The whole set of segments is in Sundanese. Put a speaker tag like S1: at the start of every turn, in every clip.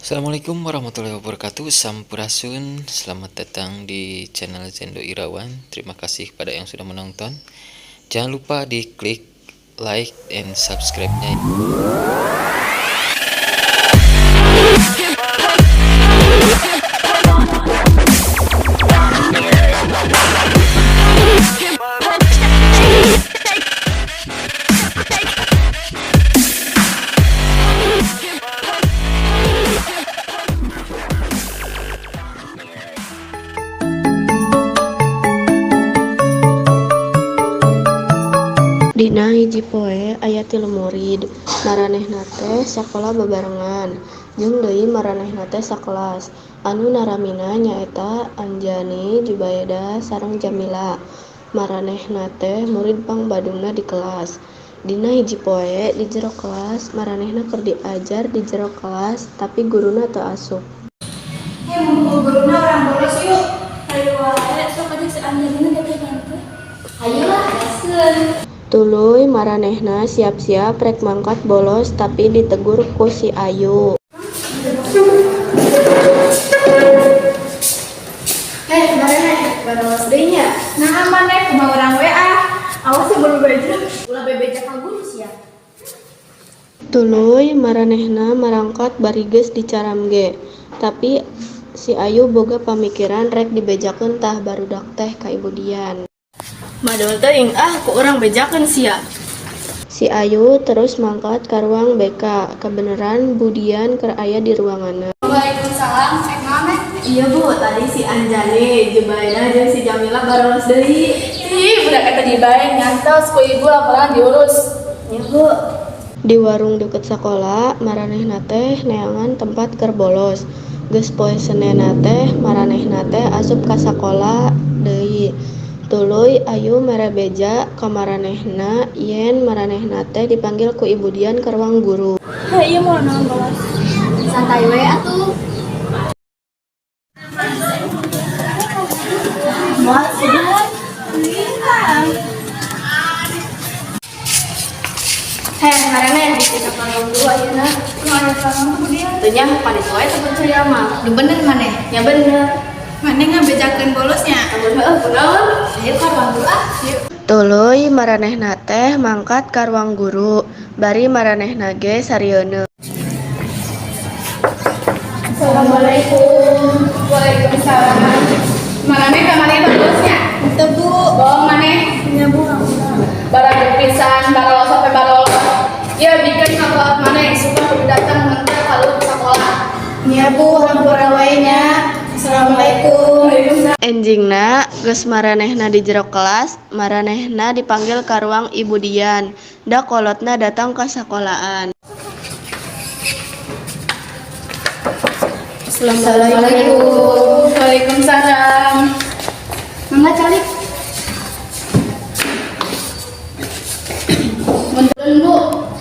S1: Assalamualaikum warahmatullahi wabarakatuh. Sampurasun. Selamat datang di channel Zendo Irawan. Terima kasih kepada yang sudah menonton. Jangan lupa diklik like and subscribe-nya.
S2: Dina hiji poe aya tilu murid, maranehna teh sakola babarengan, jeung deui maranehna teh sakelas. Anu naramina nyaeta Anjani, Jubaedah sareng Jamila. Maranehna teh murid pangbadungna di kelas. Dina hiji poe di jero kelas maranehna keur diajar di jero kelas tapi guruna teu asup.
S3: Hei, mumpung guruna urang bolos yuk.
S4: Hayu wae, sok aja si Anjalina datangan teh.
S3: Ayolah, gaskeun.
S2: Tuluy maranehna siap-siap rek mangkat bolos tapi ditegur ku si Ayu.
S3: Hei, maraneh, bolos deui nya.
S4: Nah, maneh kumaha urang we ah. Awas ya bebeja.
S3: Ulah bebeja ka guru sia.
S2: Tuluy maranehna marangkat bari geus dicaram ge. Tapi si Ayu boga pamikiran rek dibejakeun tah barudak teh ka Ibu Dian.
S4: Madol teuing ah ku urang bejakeun sia.
S2: Si Ayu terus mangkat ka ruang BK, kabeneran Bu Dian keur aya di ruanganna.
S4: Waalaikumsalam, rek naon neh?
S5: Iya Bu, tadi si Anjani, Jubaedah jeung si Jamila barolos deui.
S4: Ih, budak eta dibae nyantos ku ibu laporan diurus.
S5: Ya Bu.
S2: Di warung deukeut sakola, maranehna teh neangan tempat keur bolos. Geus poe Senenna teh maranehna teh asup ka sakola deui. Tuluy Ayu mere beja ka maranehna yen maranehna teh dipanggil ku Ibu Dian ka ruang guru.
S4: Hei, ieu moal naon bolos.
S3: Santai we atuh.
S4: Moal sugan.
S5: Heh, maraneh bisi ka ruang guru ayeuna.
S4: Kumaha aya salam Bu Dian?
S5: Teu nya ka ditu wae teu percaya mah.
S3: Nu bener maneh.
S5: Nya bener.
S4: Maneh ngabejakeun bolosnya?
S5: Amun heueuh kunaon?
S3: Ayo ka ruang guru ah.
S2: Tuluy maranehna teh mangkat ka ruang guru, bari maranehna ge sarieuneu.
S4: Assalamualaikum. Waalaikumsalam. Maneh kamari bolosnya?
S3: Teu Bu.
S4: Bohong maneh.
S3: Nya Bu.
S4: Barang pisan barolos sampai barolos. Ya bikin kakuat maneh suka kudu datang mentah kalau ke sekolah.
S3: Nya Bu, hampura wae nya. Assalamualaikum.
S4: Waalaikumsalam.
S2: Enjingna geus maranehna di jero kelas, maranehna dipanggil ka ruang Ibu Dian, da kolotna datang ka sakolaan.
S3: Assalamualaikum.
S4: Waalaikumsalam.
S3: Mangga calik.
S4: Muntulan Bu,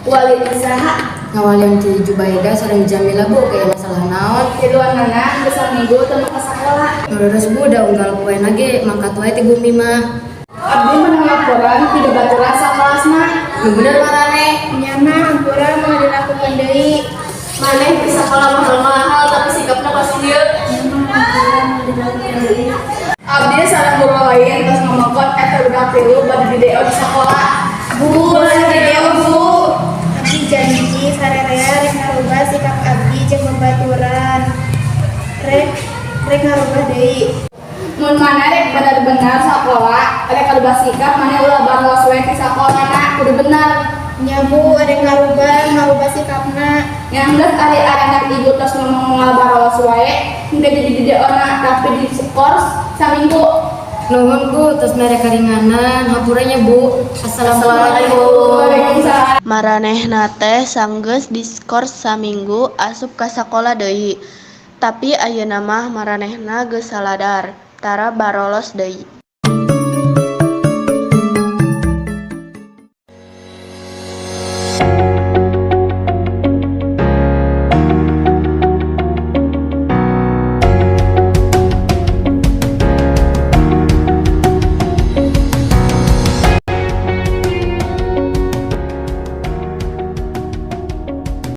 S4: wali saha.
S6: Ngawalian ti Jubaedah sareng Jamila Bu kayak masalah naon.
S4: Tiluan nana geus saminggu teu ka sakola.
S6: Leres Bu, da unggal poe ge mangkat wae ti bumi mah.
S4: Abdi menang laporan ti babaturan sakelasna.
S6: Nu bener maraneh.
S3: Nya mah hampura moal dilakukeun deui.
S5: Maneh di sakola mahal-mahal tapi sikapna kos kieu.
S3: Nya mah hampura moal dilakukeun deui.
S4: Abdi sareng guru lain tos ngomongkeun eta budak tilu bade di DO di sakola.
S3: Bu, ulah di DO Bu. Abdi janji sarerea rek ngarubah sikap abdi jeung babaturan. Rek rek ngarubah deui.
S4: Mun maneh rek bener-bener sakola, rek ngarubah sikap maneh ulah barolos we ti sakolana, kudu bener.
S3: Nya Bu, rek ngarubah, ngarubah sikapna.
S4: Yang geus ari anak ibu tos ngomong moal barolos wae, henteu jadi di DO-na tapi di skors saminggu.
S6: Nuhun Bu, tos mere karinganan, hampura nya Bu. Assalamualaikum.
S4: Waalaikumsalam.
S2: Maranehna teh sanggeus diskors saminggu asup ka sakola deui. Tapi ayeuna mah maranehna geus saladar, tara barolos deui.